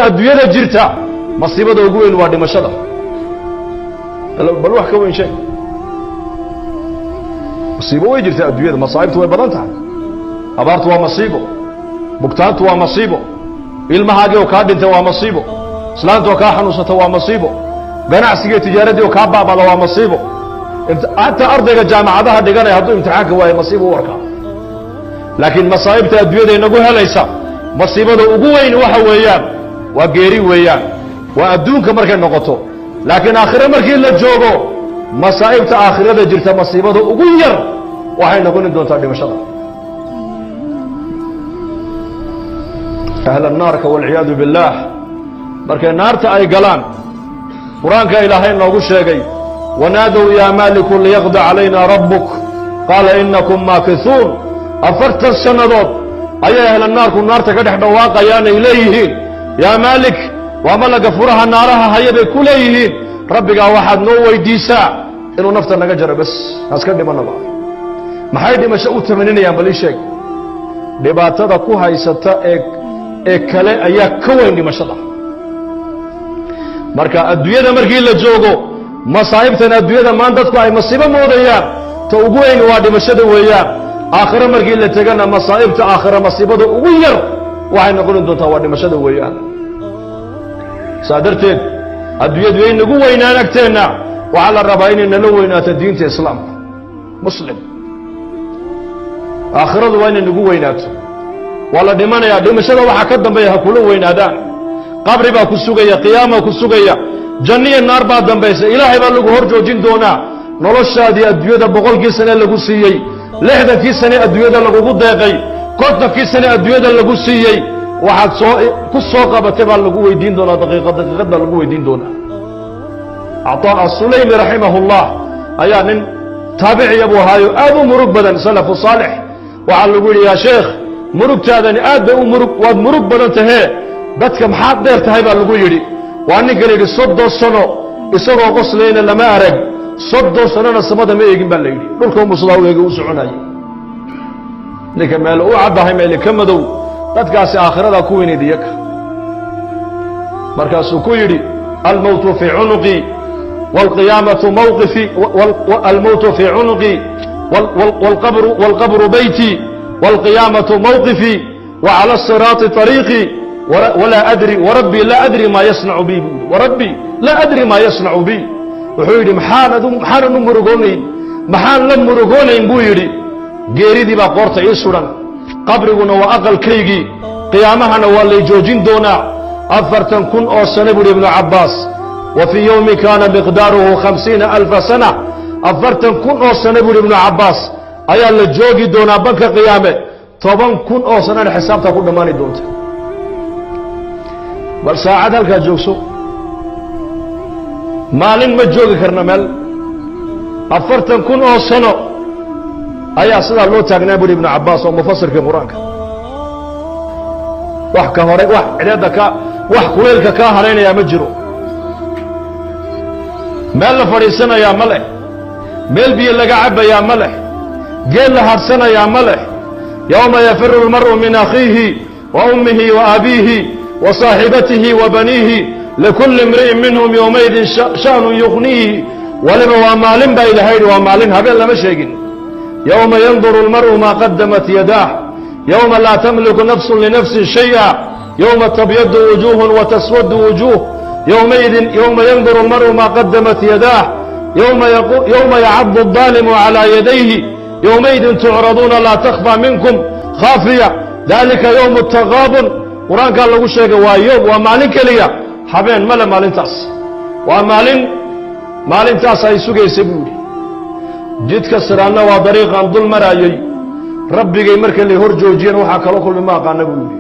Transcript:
Adduunyada jirta masiibada ugu weyn waa dhimashada. Bal wax ka weyn sheeg. Masiibo way jirtaa adduunyada, masaa'ibtu way badan tahay. Abaartu waa masiibo, bugtaantu waa masiibo, ilmahaagii oo kaa dhintay waa masiibo, islaanta oo kaa xanuunsata waa masiibo, ganacsigii tijaaradii oo kaa baabada waa masiibo. Hataa ardayga jaamacadaha dhiganaya hadduu imtixaanka waayo masiibo u arkaa. Laakiin masaa'ibta adduunyada inagu helaysa masiibada ugu weyn waxa weeyaan waa geeri weeyaan, waa adduunka markay noqoto. Laakiin aakhire markii la joogo, masaa'ibta aakhirada jirta masiibada ugu yar waxay noqoni doontaa dhimashada. Ahla naarka walciyaadu biاllaah markay naarta ay galaan, qur-aanka ilaahay noogu sheegay: wanaadow yaa maaliku liyaqdi calayna rabbuk qaala inakum maakisuun. 40 sannadood ayay ahla naarku naarta ka dhex dhawaaqayaanay leeyihiin: yaa maalik, waa malaga furaha naaraha haya bay ku leeyihiin, rabbigaa waxaad noo weydiisaa inuu nafta naga jaro, bes haska dhimanaba. Maxay dhimasho u tamaninayaan? Bal ii sheeg. Dhibaatada ku haysata ee kale ayaa ka weyn dhimashada. Marka adduunyada markii la joogo, masaa'ibtan adduunyada maan dadku ay masiibo moodayaan, ta ugu weyn waa dhimashada weeyaan. Aakhiro markii la tegana, masaa'ibta aakhira masiibada ugu yar waxay noqoni doontaa waa dhimashada weeyaan. Saa darteed adduunyadu way nagu weynaan agteenna, waxaa la rabaa inay nala weynaato diinta islaamka. Muslim, aakhiradu waa inay nagu weynaato. Waa la dhimanayaa, dhimashada waxaa ka dambeeya ha kula weynaadaan. Qabri baa ku sugaya, qiyaama ku sugaya, janniya naar baa dambaysa, ilaahay baa lagu hor joojin doonaa. Noloshaadii adduunyada 100kii sane lagu siiyey, 60kii sane adduunyada lagugu deeqay, 50kii sane adduunyada lagu siiyey, waxaad soo ku soo qabatay baa lagu weydiin doonaa, daqiiqad daqiiqad baa lagu weydiin doonaa. Caطaa Asulaymi raximah اllah ayaa nin taabiciya buu ahaayo, aad u murug badan, salafu saalix. Waxaa lagu yidhi: yaa sheekh, murugtaadani aad bay u murug, waad murug badan tahee, dadka maxaad dheer tahay? Baa lagu yidhi. Waa ninkan yidhi: 30 sano isagoo qoslayna lama arag, 30 sanona samada ma eegin baa la yidhi, dhulka umusudaa u eegi u soconayay. Ninka meel u caddahay, meeli ka madow, dadkaasi aakhiradaa ku weynayd iyaga. Markaasuu ku yidhi: almowtu fii cunuqii wاlqiyaamatu mawqifii, almowtu fii cunuqii wاlqabru beytii wاlqiyaamatu mawqifii وclى الصiraaطi طariiqii, walaa adri warabbii laa adri maa yasnacu bi buu yidhi, warabbii laa adri maa yasnacu bi. Wuxuu yidhi: maxaanan u murugoonayn, maxaan la murugoonayn? Buu yidhi. Geeridii baa qoorta ii sudan, qabriguna waa aqalkaygii, qiyaamahana waa lay joojin doonaa. 40,000 oo sano, buuhi Ibnu Cabbaas, wa fii yowmi kaana miqdaaruhu 50,000 sana. 40,000 oo sano, buuhi Ibnu Cabbaas, ayaa la joogi doonaa banka qiyaame, 10,000 oo sanana xisaabtaa ku dhammaani doonta. Bal saacad halkaa joogso, maalin ma joogi karna meel. 40,000 oo sano ayaa sidaa loo taagnaa, buuhi Ibnu Cabbaas oo mufasirkii qur-aanka. Wax ka hore, wax cideedda ka, wax kulaylka kaa haraynayaa ma jiro, meel la fadhiisanayaa ma leh, meel biyo laga cabbayaa ma leh, geel la hadhsanayaa ma leh. Yowma yafiru اlmar'u min akhiihi wa ummihi wa abiihi wa saaxibatihi wa baniihi, likulli imri'in minhum yowmaidin sha'nun yugniihi. Waliba waa maalin baa ilahay yidhi, waa maalin, habeen lama sheegin. Yowma yanduru اlmar'u maa qadamat yadaah, yowma laa tamliku nafsun linafsin shay'a, yowma tabyadu wujuuhun wa taswadu wujuuh, yowmaidin yowma yanduru اlmar'u maa qadamat yadaah, yowma yacadu الdaalimu calىa yadayhi, yowmaidin tucraduuna laa takhfى minkum khaafiya, dalika yowm tagaabun. Qur-aankaa lagu sheegay. Waa yowm, waa maalin keliya, habeen male maalintaas. Waa maalin, maalintaas ay sugaysa, buu yidhi. Jidka siraadna waa dariiqaan dul maraayey, rabbigay marka lay hor joojiyeen waxaa kala kulmi ma aqaana, buu yidhi.